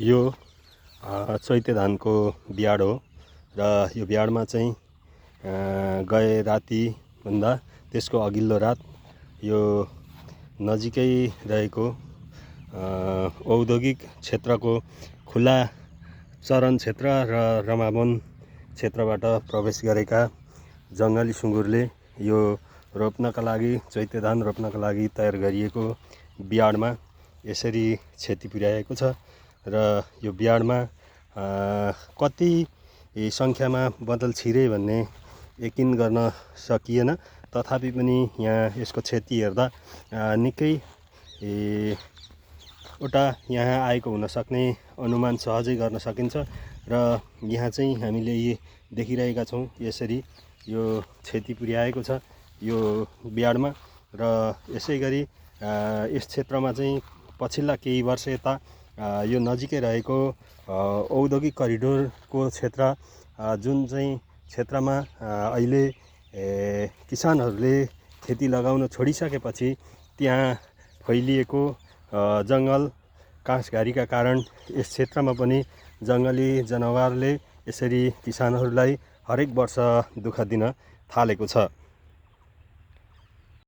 यो चैते धानको बियाड हो र यो बियाडमा चाहिँ गए रातिभन्दा त्यसको अघिल्लो रात यो नजिकै रहेको औद्योगिक क्षेत्रको खुला चरन क्षेत्र र रमावन क्षेत्रबाट प्रवेश गरेका जङ्गली सुँगुरले यो रोप्नका लागि चैते धान रोप्नका लागि तयार गरिएको बियाडमा यसरी क्षति पुर्याएको छ र यो बियाडमा कति सङ्ख्यामा बदल छिरे भन्ने यकिन गर्न सकिएन। तथापि पनि यहाँ यसको क्षति हेर्दा निकै वटा यहाँ आएको हुन सक्ने अनुमान सहजै गर्न सकिन्छ र यहाँ चाहिँ हामीले देखिरहेका छौँ यसरी यो क्षति पुर्याएको छ यो बियाडमा। र यसै गरी यस क्षेत्रमा चाहिँ पछिल्ला केही वर्ष यता यो नजिकै रहेको औद्योगिक करिडोरको क्षेत्र जुन चाहिँ क्षेत्रमा अहिले किसानहरूले खेती लगाउन छोडिसकेपछि त्यहाँ फैलिएको जङ्गल काँसघारीका कारण यस क्षेत्रमा पनि जङ्गली जनावरले यसरी किसानहरूलाई हरेक वर्ष दुःख दिन थालेको छ।